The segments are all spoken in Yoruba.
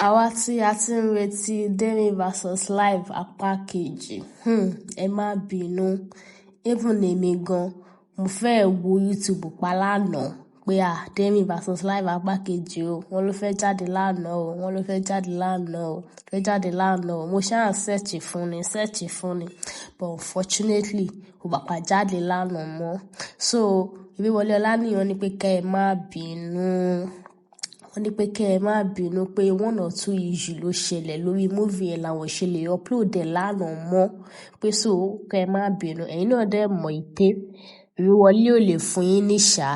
Àwa tí a ti ń retí Demi versus Life apá kejì, ẹ má bínú. Even èmi gan, mo fẹ́ wo YouTube pa lánàá pé à Demi versus Life apá kejì o, wọ́n ló fẹ́ jáde lánàá o, wọ́n ló fẹ́ jáde lánàá o, fẹ́ jáde lánàá o. Mo ṣáà search fún ni, search fún ni, but unfortunately, kò pàpà jáde lánàá mọ́. So, Ìbíwọlé Ọláníyan ní pé kí ẹ má bínú. Wọ́n ní pé kí ẹ má bínú pé one or two issue ló ṣẹlẹ̀ lórí movie ẹ̀ làwọn ṣe lè upload ẹ̀ lánàá mọ́. Pé so kí ẹ má bínú. Ẹ̀yin náà dẹ̀ mọ̀ pé Ìbíwọlé ò lè fún yín ní ṣá,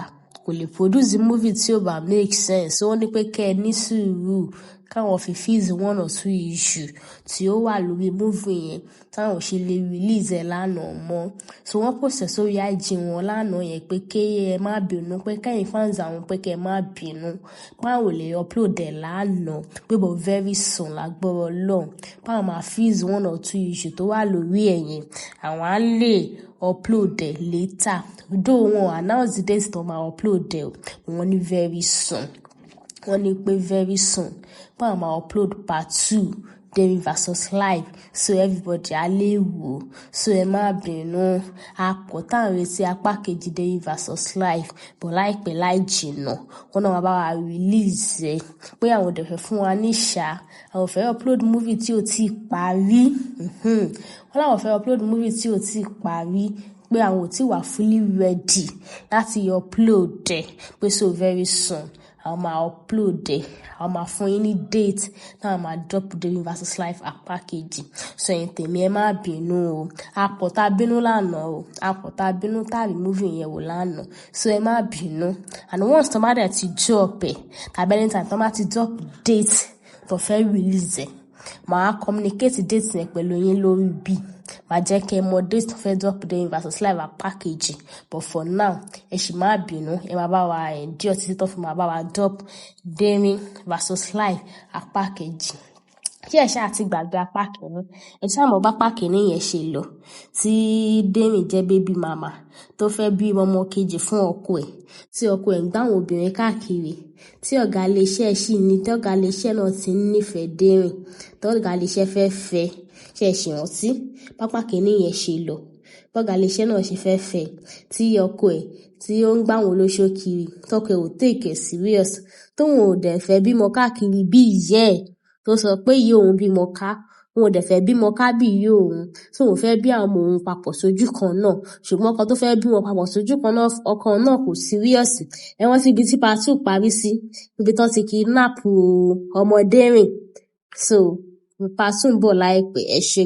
kò lè produce movie tí ò bá make sense. So wọ́n ní pé kí ẹ ní sùúrù káwọn fi fix one or two issue tí ó wà lórí movie yẹn táwọn ṣe lè release ẹ̀ lánàá mọ́. So wọ́n post ẹ̀ sórí IG wọn lánàá yẹn pé kí ẹ má bínú, pé kẹ́yìn fans àwọn pé kí ẹ má bínú, pé àwọn ò lè upload ẹ̀ lánàá, pé but very soon lágbára Ọlọ́run, pé àwọn máa fix one or two issue tó wà lórí ẹ̀ yẹn, àwọn á lè upload ẹ̀ later. Though wọ́n announce the date tó máa upload ẹ̀ o, wọ́n ní very soon. Wọ́n ní pé very soon pé àwọn máa upload part two Demi versus Life, so everybody á lè wò. So ẹ má bínú. A pọ̀ tá ń retí apá kejì Demi versus Life, but láìpẹ́ láì jìnnà, wọ́n náà máa bá wa release ẹ̀ pé àwọn ò dẹ̀ fẹ́ fún wa ní ṣá, àwọn ò fẹ́ upload movie tí ò tíì parí. Wọ́n láwọn fẹ́ upload movie tí ò tíì parí, pé àwọn ò tí wà fully ready láti upload ẹ̀, pé so very soon àwọn máa upload ẹ̀, àwọn máa fún yín ní date táwọn máa drop Demi versus Life apá kejì. So ẹ̀yin tèmi, ẹ má bínú o. A pọ̀ tá bínú lánàá o. A pọ̀ tá bínú tá rí movie yẹn wò lánàá. So ẹ má bínú. And once tó bá dẹ̀ ti drop ẹ̀, tàbí anytime tó bá ti drop date tó fẹ́ release ẹ̀, màá communicate date yẹn pẹ̀lú yín lórí bí. Màá jẹ́ kí ẹ mọ date tó fẹ́ drop Demi versus Life apá kejì. But for now, ẹ sì má bínú, ẹ máa bá wa endure títí tó fi máa bá wa drop Demi versus Life apá kejì. Ṣé ẹ ṣáà ti gbàgbé apá kìíní? Ẹ ṣáà mọ̀ bá apá kìíní yẹn ṣe lọ. Tí Demi jẹ́ baby mama tó fẹ́ bí ọmọ kejì fún ọkọ ẹ̀, tí ọkọ ẹ̀ ń gbá àwọn obìnrin káàkiri, tí ọ̀gá ilé iṣẹ́ sì ní, tí ọ̀gá ilé iṣẹ́ náà ti ń nífẹ̀ẹ́ Demi, tí ọ̀gá ilé iṣẹ́ fẹ́ fẹ́. Ṣé ẹ ṣì rántí? Bá apá kìíní yẹn ṣe lọ. Bí ọ̀gá ilé iṣẹ́ náà ṣe fẹ́ fẹ́, tí ọkọ ẹ̀ tí ó ń gbá àwọn olóṣó kiri, tí ọkọ ẹ̀ ò take it serious, tóun ò dẹ̀ fẹ́ bímọ káàkiri bí ìyá ẹ̀ tó sọ pé ìyá òun bímọ ká, òun ò dẹ̀ fẹ́ bímọ ká bí ìyá òun, tí òun fẹ́ bí àwọn ọmọ òun papọ̀ sójú kan náà. Ṣùgbọ́n ọkọ tó fẹ́ bí wọn papọ̀ sójú kan náà, ọkọ náà kò serious. Ẹ rántí ibi tí part two parí sí, ibi tí wọ́n ti kidnap ọmọ Demi. So part two ń bọ̀ láìpẹ́. Ẹ ṣé.